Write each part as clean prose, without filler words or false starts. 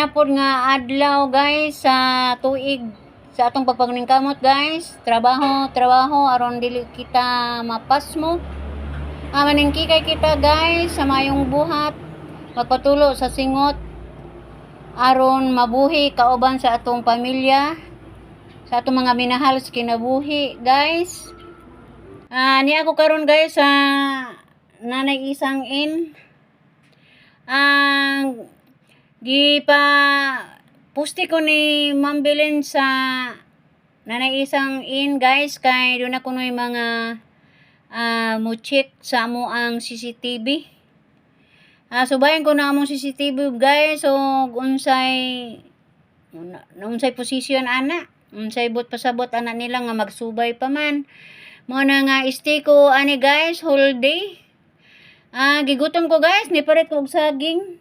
Una pod nga adlaw, guys, sa tuig sa atong pagpaningkamot, guys. Trabaho, trabaho aron dili kita mapasmo. Maningkikay kita, guys, sa mayong buhat. Magpatulo sa singot aron mabuhi kauban sa atong pamilya, sa atong mga minahal sa kinabuhi, guys. Ni ako karon, guys, sa Nanay Isang Inn. Ang gipa pusti ko ni Ma'am Belen sa Nanay Isang Inn, guys, kay doon ako no'y mga mo check sa amo ang CCTV. Subayan ko na among CCTV, guys, so unsay unsay position ana, unsay but pasabot ana nila nga magsubay pa man. Mo na nga stay ko ani, guys, whole day. Gigutom ko, guys, ni palit ko og saging.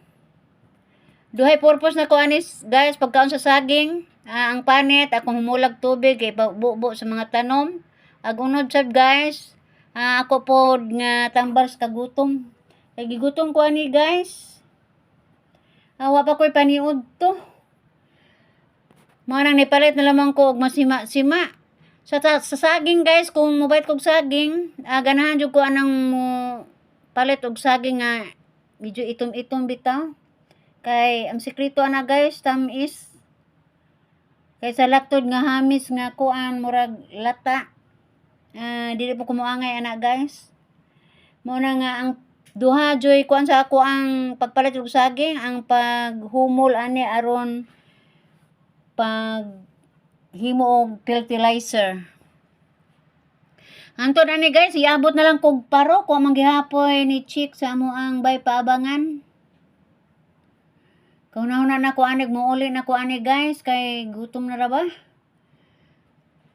Duhay purpose na ko ani, guys, pagkaon sa saging. Ang panit akong humulag tubig kay bubo sa mga tanom. Ag unod sad, guys. Ako pod nga tambal sa kagutom. Kay gigutom ko ani, guys. Wa pa ko'y paniud to. Mao nang nipalit na lamang ko og masima-sima. Sa saging, guys, kung mobait kog saging, ganahan jud ko anang mo palit og saging nga medyo itom-itom bitaw. Kay ang sekreto ana, guys, tamis. Kay sa laktod nga hamis nga kuan murag lata. Dili po ko moangay ana, guys. Mao na nga ang duha joy kuan sa ako ang pagpalit og saging, ang paghumol ani aron pag himo og fertilizer. Hantod ani, guys, iabot na lang kog paro ko man gihapoy ni chick sa amo ang bay paabangan. Kauna-una na ko anig mouli na ko ani, guys, kay gutom na ra ba.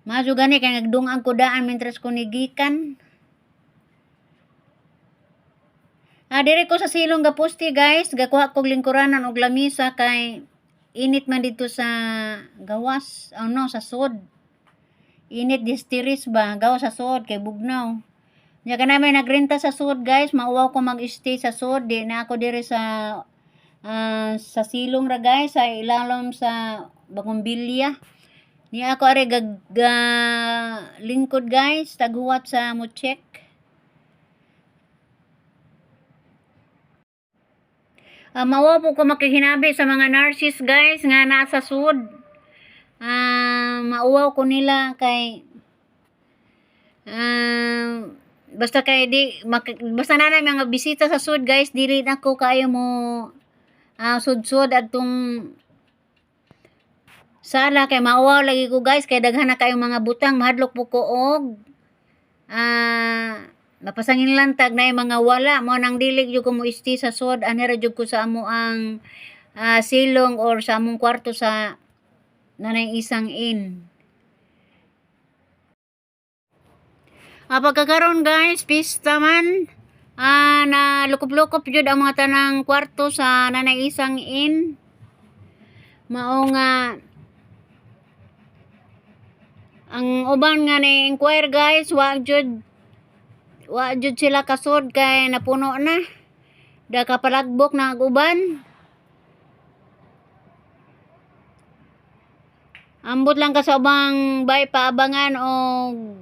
Mazo gani kay nagdungag ko daan mientras ko nigikan. Dire ko sa silong gapusti, guys, gakuha kog lingkuranan og lamisa kay init man dito sa gawas, ano, sa sod. Init distiris ba, gawas sa sod kay bugnaw. Nya kanami nagrenta sa sod, guys, mauwaw ko mag-stay sa sod, di na ako dire sa silong ra, guys, sa ilalom sa Bagumbilya. Ni ako are gag ga, lingkod, guys, taghuwat sa mo check. Mawa po ko makihinabi sa mga nurses, guys, nga nasa sud. Mauwaw ko nila kay basta kay di basta na mga bisita sa sud, guys, dili na ko kaayo mo sud-sud adtong sala kay mauwaw lagi ko, guys, kay daghan na kayo mga butang, mahadlok po ko og mapasangin lang tag na mga wala mo nang dili jud ko mo stay sa sud, ani ra jud ko sa amo ang silong or sa among kwarto sa Nanay Isang Inn. Pagkakaroon, guys, pista man. Na lukop-lukop jud ang mga tanang kwarto sa Nanay Isang Inn. Mao nga ang uban nga ni inquire, guys, wa jud sila kasod kay napuno na. Da kapalagbok na ang uban. Ambot lang ka sa ubang bay paabangan og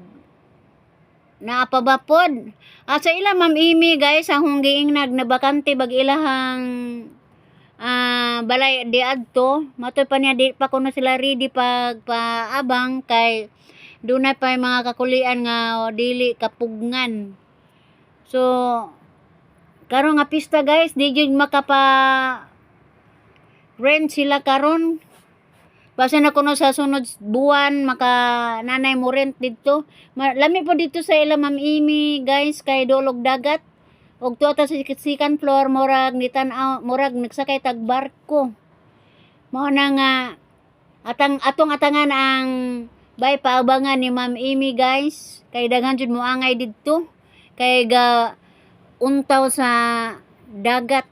naa pa ba pod. Sa ila Ma'am Amy, guys, ang giingnag na bakante bag ilahang balay di adto, matoy pa niya di pa kuno sila ready pag paabang kay dunay pa mga kakulian nga dili kapugngan. So karon nga pista, guys, di jud makapa rent sila karon. Basta na kuno sa sunod buwan maka nanay mo rent didto. Lami po dito sa ila Ma'am Amy, guys, kay dolog dagat. Og tuwa ta sa second floor, murag ni tan-aw murag nagsakay tag barko. Mao na nga atang atong atangan ang bay paabangan ni Ma'am Amy, guys, kay daghan jud moangay didto kay ga untaw sa dagat.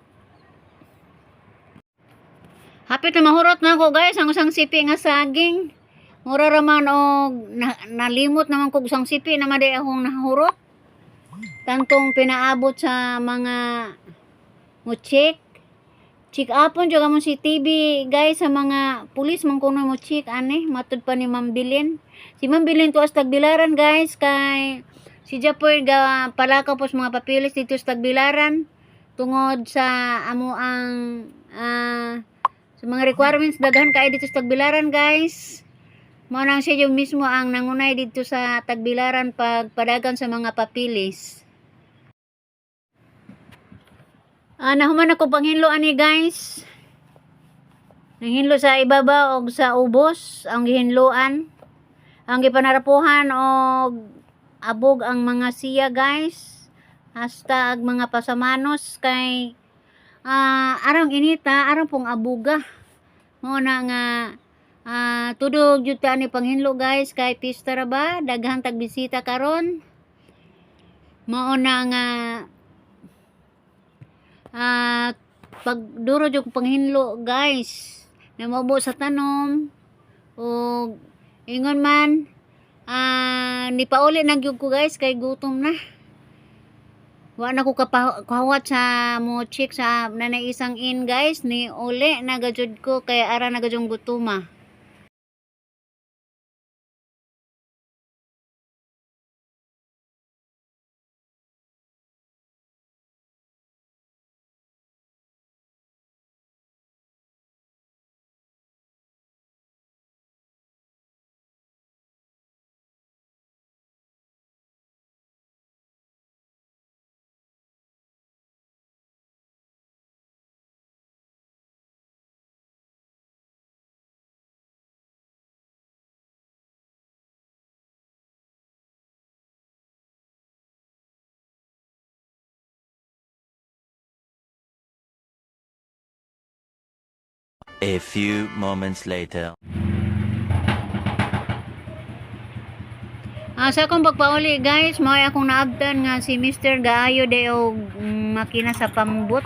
Hapit na mahurot na ako, guys, ang usang sipi nga saging. Mura ra man og nalimot naman kog usang sipi naman di akong nahurot. Tantong pinaabot sa mga mo check. Check upon jud among si TV, guys, sa mga pulis man kuno mo check ani matud pa ni Ma'am Bilin. Si Ma'am Bilin tuas Tagbilaran, guys, kay si Japoy ga palakaw po sa mga papilis dito sa Tagbilaran tungod sa amo ang sa mga requirements daghan kay dito sa Tagbilaran, guys. Mao nang siya yung mismo ang nangunay dito sa Tagbilaran pagpadagan sa mga papilis. Nahuman ako panghinlo ani, guys. Nanghinlo sa ibaba og sa ubos ang gihinloan. Ang gipanarapuhan og abog ang mga siya, guys. Hasta ag mga pasamanos kay arang inita, arang pong abuga. Mao na nga tudog jud ta ani panghinlo, guys, kay pista ra ba, daghan tag bisita karon. Mao na nga pagduro jud panghinlo, guys, namubo sa tanom ug ingon man nipauli na gyud ko, guys, kay gutom na. Wa na ko kapahawat sa mo check sa Nanay Isang Inn, guys, ni uli na gajud ko kay ara na gadyong gutuma. A few moments later. Sa akong pagpauli, guys, mao akong naabtan nga si Mr. Gaayo de og makina sa pambot.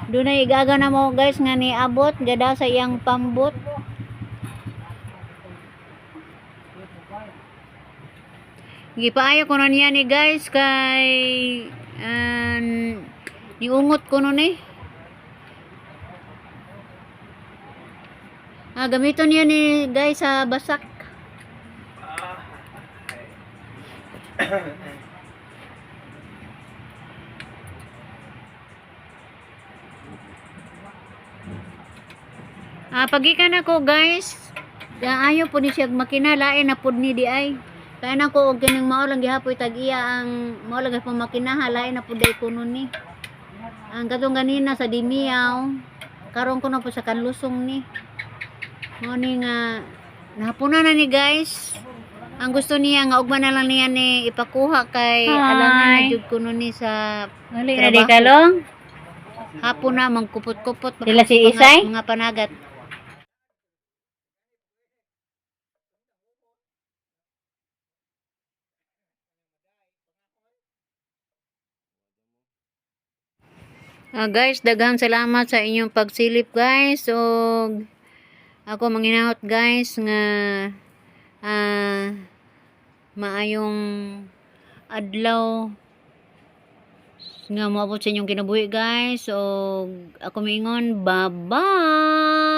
Dunay igaga na mo, guys, nga niabot gada sa iyang pambot. Gipaayo ko na niya ni, guys, kay niungot ko nun eh. Gamiton niya ni, guys, sa basak. Pagikan ako, guys. Ayo po ni siya makina, lain na pud ni di ay. Kaya na ko og kining mao lang gihapoy tag iya ang mao lang gihapon makina, lain na pud day kuno ni. Ang katong ganina sa Dimiyaw, karon ko na po sa Kanlusong ni. Mao ni nga nahaponan na ni, guys. Ang gusto niya nga ugma na lang niya ni ipakuha kay Hi. alangan na jud kuno ni sa Uli na di trabaho. kalong. Hapon na mangkupot-kupot Sila si mga, Isay? mga panagat. Guys, daghang salamat sa inyong pagsilip, guys. Og ako manginahot, guys, nga maayong adlaw nga moabot sa inyong kinabuhi, guys. Og ako miingon, bye-bye.